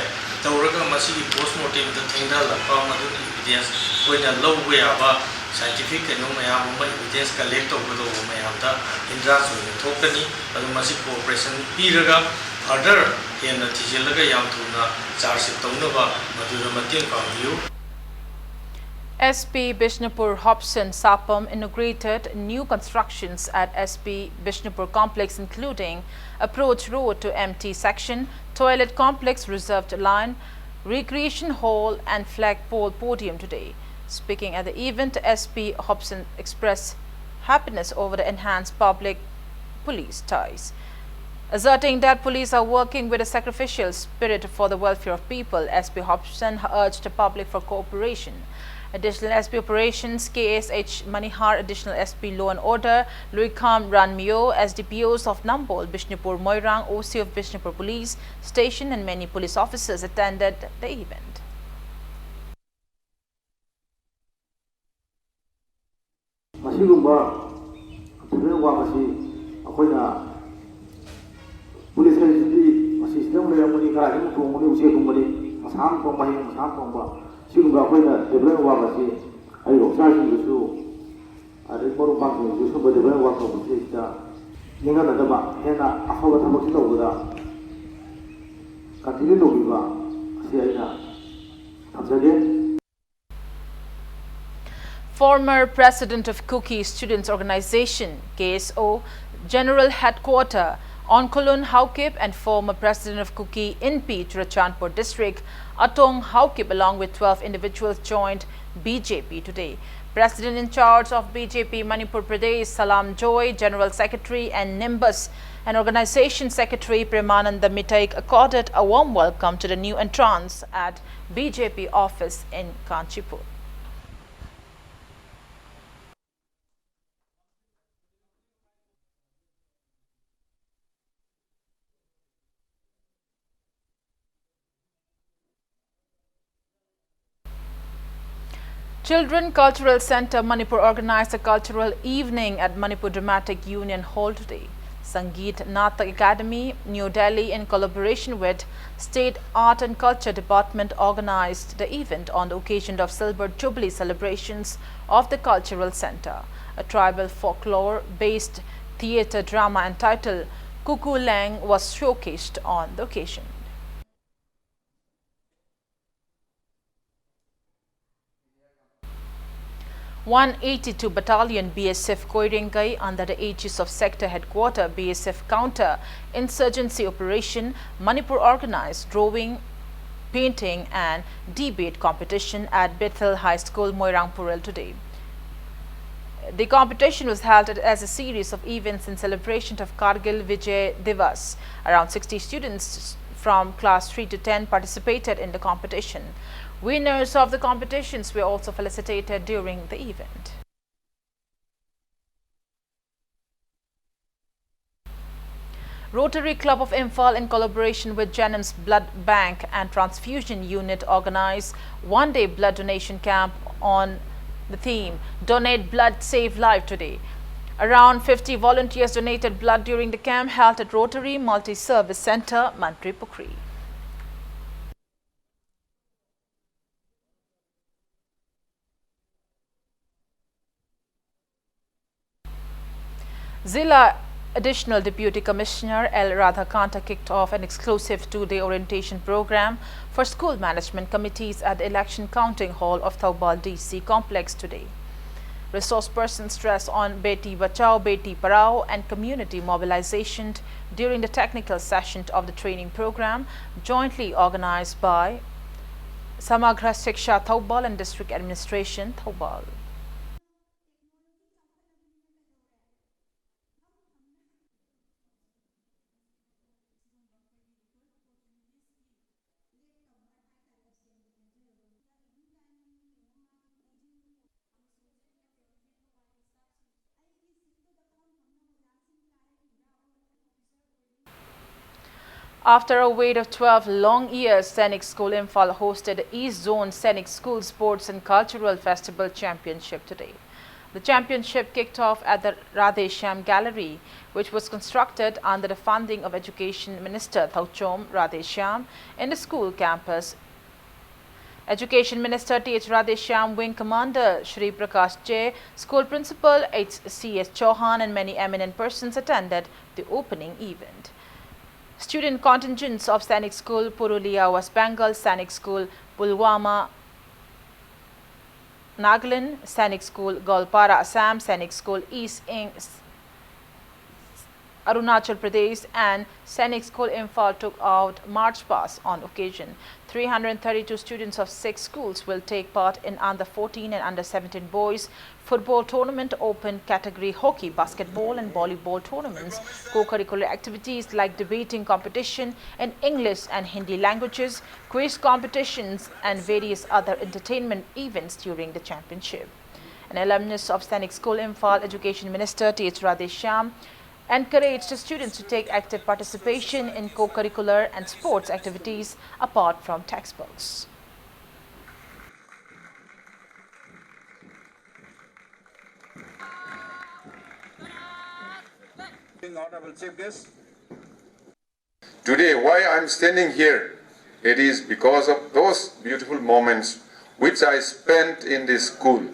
ꯇꯧꯔꯒ ꯃꯁꯤꯒꯤ ꯄꯣꯁꯃꯣꯔꯇꯦꯝꯗ ꯊꯦꯡꯊꯍꯜꯂꯛꯄ, ꯃꯗꯨꯒꯤ ꯏꯚꯤꯗꯦꯟꯁ ꯑꯩꯈꯣꯏꯅ ꯂꯧꯕ ꯌꯥꯕ ꯁꯥꯏꯟꯇꯤꯐꯤꯛ ꯀꯩꯅꯣ ꯃꯌꯥꯝ ꯑꯃ, ꯏꯚꯤꯗꯦꯟꯁ ꯀꯂꯦꯛ ꯇꯧꯒꯗꯧꯕ ꯃꯌꯥꯝꯗ ꯍꯤꯟꯗ꯭ꯔꯥꯟꯁ ꯑꯣꯏꯅ ꯊꯣꯛꯀꯅꯤ꯫ ꯑꯗꯨ ꯃꯁꯤ ꯀꯣꯑꯣꯄꯔꯦꯁꯟ ꯄꯤꯔꯒ ꯐꯔꯗꯔ ꯍꯦꯟꯅ ꯊꯤꯖꯤꯜꯂꯒ ꯌꯥꯝ ꯊꯨꯅ ꯆꯥꯔꯖ ꯁꯤꯠ ꯇꯧꯅꯕ ꯃꯗꯨꯗ ꯃꯇꯦꯡ ꯄꯥꯡꯕꯤꯌꯨ꯫ S P Bishnupur Hobson Sapam inaugurated new constructions at S P Bishnupur complex, including approach road to M T section, toilet complex, reserved line, recreation hall, and flagpole podium today. Speaking at the event, S P Hobson expressed happiness over the enhanced public police ties, asserting that police are working with a sacrificial spirit for the welfare of people. S P Hobson urged the public for cooperation. Additional S P Operations K S H Manihar, Additional S P Law and Order Luikam Ranmyo, S D P Os of Nambol, Bishnupur, Moirang, O C of Bishnupur Police Station, and many police officers attended the event. ꯃꯁꯤꯒꯨꯝꯕ traffic work ꯑꯁꯤ ꯑꯩꯈꯣꯏꯅ police ꯍꯥꯏꯁꯤꯗꯤ ꯃꯁꯤꯁꯤꯗ ꯑꯃꯨꯛ ꯂꯩꯔꯝꯒꯅꯤ, ꯀꯗꯥꯏꯗ ꯑꯃꯨꯛ ꯇꯣꯡꯒꯅꯤ, ꯎꯆꯦꯛꯀꯨꯝꯕꯅꯤ, ꯃꯁꯥ ꯑꯃ ꯇꯣꯡꯕ, ꯍꯌꯦꯡ ꯃꯁꯥ ꯑꯃ ꯇꯣꯡꯕ, ꯁꯤꯒꯨꯝꯕ ꯑꯩꯈꯣꯏꯅ ꯇ꯭ꯔꯦꯐꯤꯛ ꯋꯥꯔꯛ ꯑꯁꯤ ꯑꯩꯒꯤ ꯑꯣꯐꯤꯁꯥꯔꯁꯤꯡꯗꯁꯨ, ꯑꯗꯩ ꯃꯔꯨꯞ ꯃꯄꯥꯡꯁꯤꯡꯗꯁꯨ ꯁꯨꯝꯕ ꯇ꯭ꯔꯦꯐꯤꯛ ꯋꯥꯔꯛ ꯇꯧꯕꯁꯤꯗꯩꯁꯤꯗ ꯅꯤꯡꯍꯟꯅꯗꯕ, ꯍꯦꯟꯅ ꯑꯐꯕ ꯊꯕꯛꯁꯤ ꯇꯧꯕꯗ ꯀꯟꯇꯤꯅ꯭ꯌꯨ ꯇꯧꯕꯤꯕ ꯑꯁꯤ ꯑꯩꯅ ꯊꯝꯖꯒꯦ꯫ Former President of Kuki Students Organization, K S O, General Headquarter, Onkolun Haokip, and former President of Kuki Inpi, Churachandpur District, Atong Haokip, along with twelve individuals, joined B J P today. President in charge of B J P Manipur Pradesh, Salam Joy, General Secretary, and Nimbus, and Organization Secretary Premananda Mitaik, accorded a warm welcome to the new entrants at B J P office in Kanchipur. Children Cultural Centre Manipur organized a cultural evening at Manipur Dramatic Union Hall today. Sangeet Natak Academy, New Delhi, in collaboration with State Art and Culture Department, organized the event on the occasion of Silver Jubilee celebrations of the cultural centre. A tribal folklore-based theatre drama entitled Kuku Lang was showcased on the occasion. One eighty-two Battalion B S F Koirengei, under the aegis of Sector Headquarter B S F Counter Insurgency Operation, Manipur organized drawing, painting and debate competition at Bethel High School, Moirang Parel today. The competition was held as a series of events in celebration of Kargil Vijay Divas. Around sixty students from class three to ten participated in the competition. Winners of the competitions were also felicitated during the event. Rotary Club of Imphal, in collaboration with Janam's Blood Bank and Transfusion Unit, organized one-day blood donation camp on the theme Donate Blood, Save Life today. Around fifty volunteers donated blood during the camp held at Rotary Multi-Service Centre, Mantripukhri. Zilla Additional Deputy Commissioner L Radhakanta kicked off an exclusive two-day orientation program for school management committees at the Election Counting Hall of Thoubal D C Complex today. Resource persons stressed on Beti Bachao, Beti Padhao and community mobilization during the technical session of the training program, jointly organized by Samagra Shiksha Thoubal and District Administration Thoubal. After a wait of twelve long years, Sainik School Imphal hosted the East Zone Sainik School Sports and Cultural Festival Championship today. The championship kicked off at the Radheshyam Gallery, which was constructed under the funding of Education Minister Thouchom Radheshyam in the school campus. Education Minister T H Radheshyam, Wing Commander Shri Prakash J, School Principal H C S Chauhan, and many eminent persons attended the opening event. Student contingents of Sainik School Purulia, West Bengal, Sainik School Pulwama, Nagaland, Sainik School Goalpara, Assam, Sainik School East Ing, Arunachal Pradesh, and Sainik School Imphal took out march past on occasion. Three hundred thirty-two students of six schools will take part in under fourteen and under seventeen boys football tournament, open category hockey, basketball and volleyball tournaments, co-curricular activities like debating competition in English and Hindi languages, quiz competitions and various other entertainment events during the championship. An alumnus of Sainik School Imphal, Education Minister T H Radheshyam encouraged the students to take active participation in co-curricular and sports activities apart from textbooks. Honorable Chief Guest. Today, why I'm standing here, it is because of those beautiful moments which I spent in this school,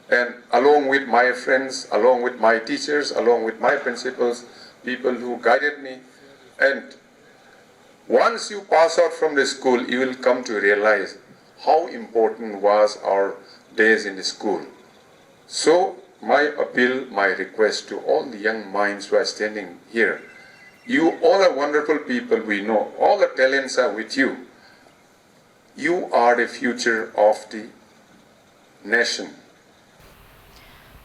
and along with my friends, along with my teachers, along with my principals, people who guided me. And once you pass out from the school, you will come to realize how important was our days in the school. So, my appeal, my request to all the young minds who are standing here, you all are wonderful people, we know. All the talents are with you. You are the future of the nation.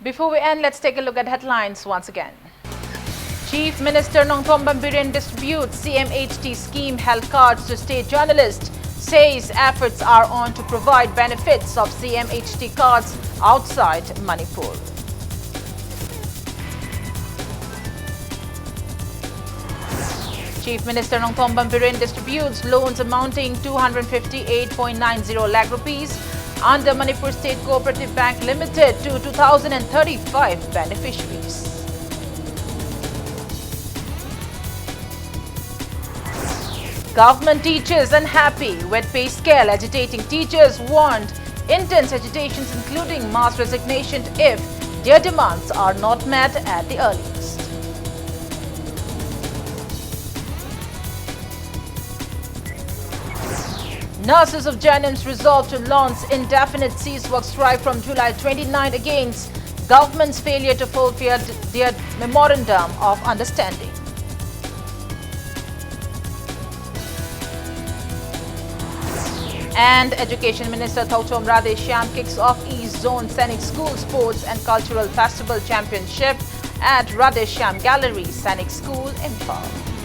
Before we end, let's take a look at headlines once again. Chief Minister Nongthombam Biren distributes C M H T scheme health cards to state journalists, says efforts are on to provide benefits of C M H T cards outside Manipur. Chief Minister Nongthombam Biren distributes loans amounting two hundred fifty-eight point nine zero lakh rupees under Manipur State Cooperative Bank Limited to two thousand and thirty-five beneficiaries. Government teachers unhappy with pay scale, agitating teachers warned intense agitations including mass resignation if their demands are not met at the earliest. Nurses of JNIMS resolved to launch indefinite cease work strike from July twenty-nine against government's failure to fulfill their memorandum of understanding. And Education Minister Thouchom Radheshyam kicks off East Zone Sainik School Sports and Cultural Festival Championship at Radheshyam Gallery, Sainik School, Imphal.